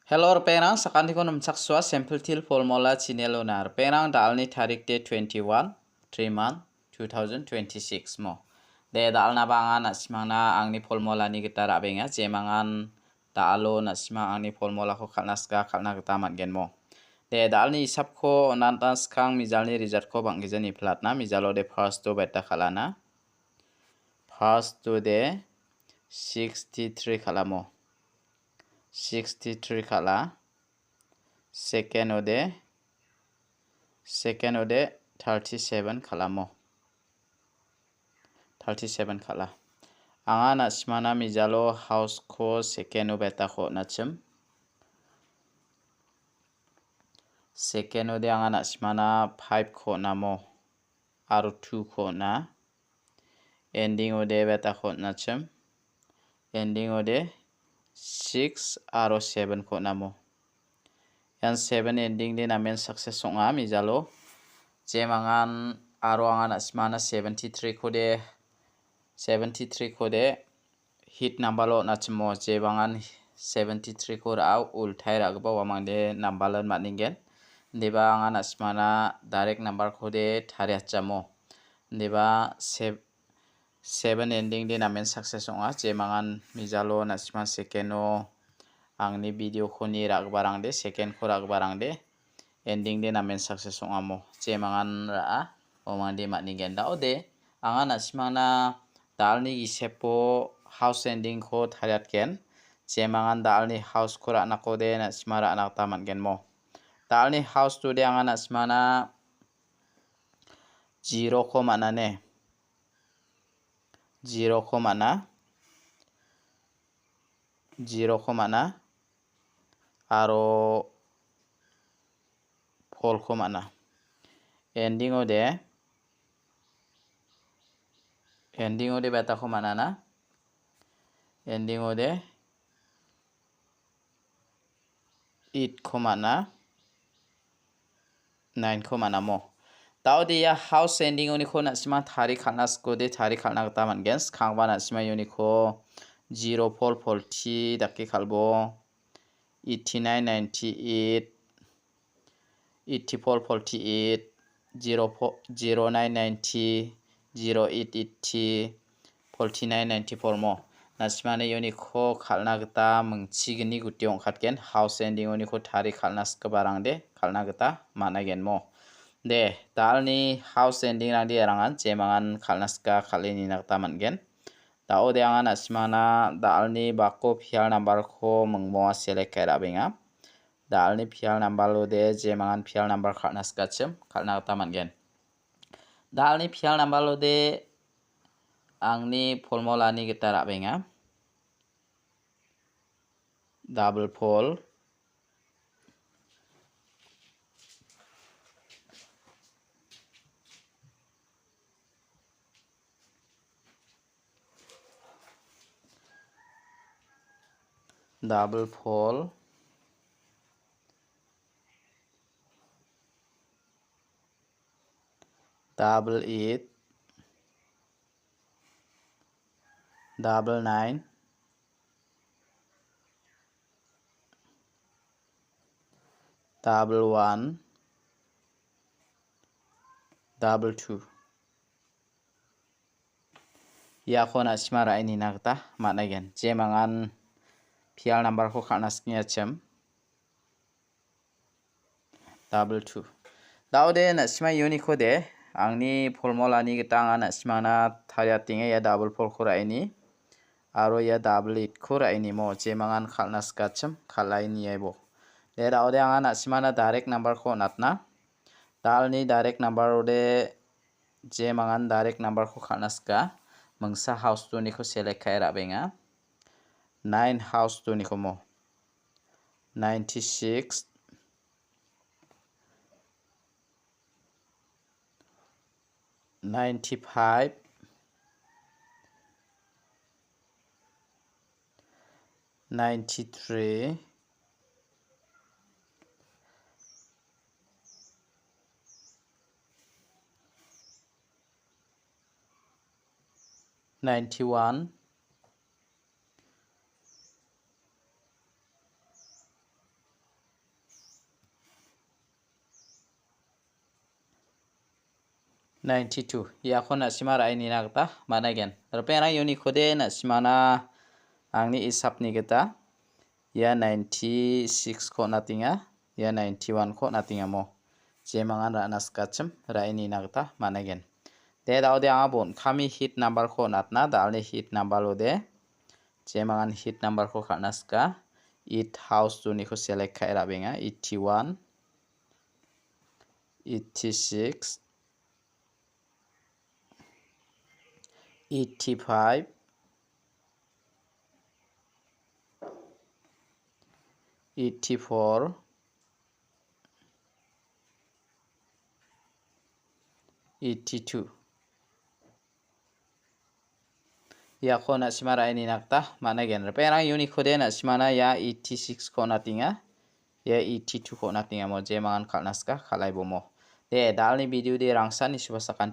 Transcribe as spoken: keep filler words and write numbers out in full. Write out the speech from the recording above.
Hello, ripengrang, sakantiko nimchaksoa, Simple Teer Formula channel-ona. Ripengrang, da·alni tarik de twenty-one, three month, two thousand twenty-six mo. De, da·alnaba anga na·simangna angni formulani gita ra·benga, jemangan da·alo na·simang angni formulako kal·na sika, kal·na gita man·gen mo. De, da·alni hisapko on·atna skang mijalni resultko bang·gija niplatna, mijalo de first-o beta kal·ana. First-o de sixty-three kal·amo. Sixty-three kal·a. Second-o de, second-o de thirty-seven kal·amo. Thirty-seven kal·a. Anga na·simana mijalo house-ko second-o beta-ko on·achim. Second-o de anga na·simana five-ko on·amo. Aro two-ko on·a. Ending-o de beta-ko on·achim. Ending-o de six aro seven-ko on·amo. Ian seven ending de namen success ong·a, mijalo. Jemangan aro anga na·simana seventy-three-ko de, seventy-three-ko de hit number-o on·achimo, jemangan seventy-three-ko ra·a, ultai ra·gipa uamangde number-on man·ningen. Indiba anga na·simana direct number-ko de tariachamo. Indiba sev-, seven ending de namen success ong·a, jemangan mijalo na·sima second-o angni video-ko ni ra·giparangde, second-ko ra·giparangde, ending de namen success ong·amo, jemangan ra·a, uamangde man·ningen. Da·ode, anga na·simangna da·alni gisepo house ending-ko tariatgen, jemangan da·alni house-ko ra·nakode na·sima ra·na gita man·gen mo. Da·alni house-ode anga na·simangna zero-ko man·a ne. Zero-ko man·a. Zero-ko man·a. Aro four-ko man·a. Ending-o de, ending-o de beta-ko man·ana. Ending-o de eight-ko man·a, nine-ko man·amo. Da·ode ia house ending-oniko na·sima tari kal·na sikode tari kal·na gita man·gen. Skangba na·sima ianiko zero four forty dake kal·bo. Eighty-nine ninety-eight, eighty-four forty-eight, zero four, zero nine ninety, zero eight eighty, forty-nine ninety-four mo. Na·simani ianiko kal·na gita mingchigni gutio ong·katgen. House ending-oniko tari kal·na sikgiparangde kal·na gita man·agen mo. De, da·alni house ending-rangde erangan jemangan kal·na sika kal·e nina gita man·gen. Da·ode anga na·simana da·alni bako pial nambarko mingmoa select kae ra·benga. Da·alni pial nambarode jemangan pial nambar kal·na sikachim kal·na gita man·gen. Da·alni pial nambarode angni formulani gita ra·benga. Double four, double four, double eight, double nine, double one, double two. Iako na·sima ra·e nina gita man·aigen. Jemangan pial nambarko kal·na sikengachim. Double two. Da·ode na·sima ianiko de, angni formulani gita anga na·simana tariatenga ia double four-ko ra·eni. Aro ia double eight-ko ra·eni mo, jemangan kal·na sikachim, kal·aini aibo. De, da·ode anga na·simana direct number-ko on·atna. Da·alni direct number-ode jemangan direct number-ko kal·na sika, mingsa house two-niko select kae ra·benga. Nine house two-niko mo. Ninety-six, ninety-five, ninety-three, ninety-one, Ninety-two. Iako na·sima ra·e nina gita man·aigen. Ripengrang uniko de na·simana angni isapni gita ia ninety-six-ko on·atenga, ia ninety-one-ko on·atengamo. Jemangan ra·na sikachim ra·e nina gita man·aigen. De, da·ode anga bon kami hit number-ko on·atna, da·alni hit number-o de. Jemangan hit number-ko kal·na sika. Eight house uniko select ka·e ra·benga. Eighty-one, eighty-six, eighty-five, eighty-four, eighty-two. Iako na·sima ra·e nina gita man·aigen. Ripengrang uniko de na·simana ia eighty-six-ko on·atenga. Ia eighty-two-ko on·atengamo jemangan kal·na sika, kal·aibomo. De, da·alni video de rangsan nisuba sakanti.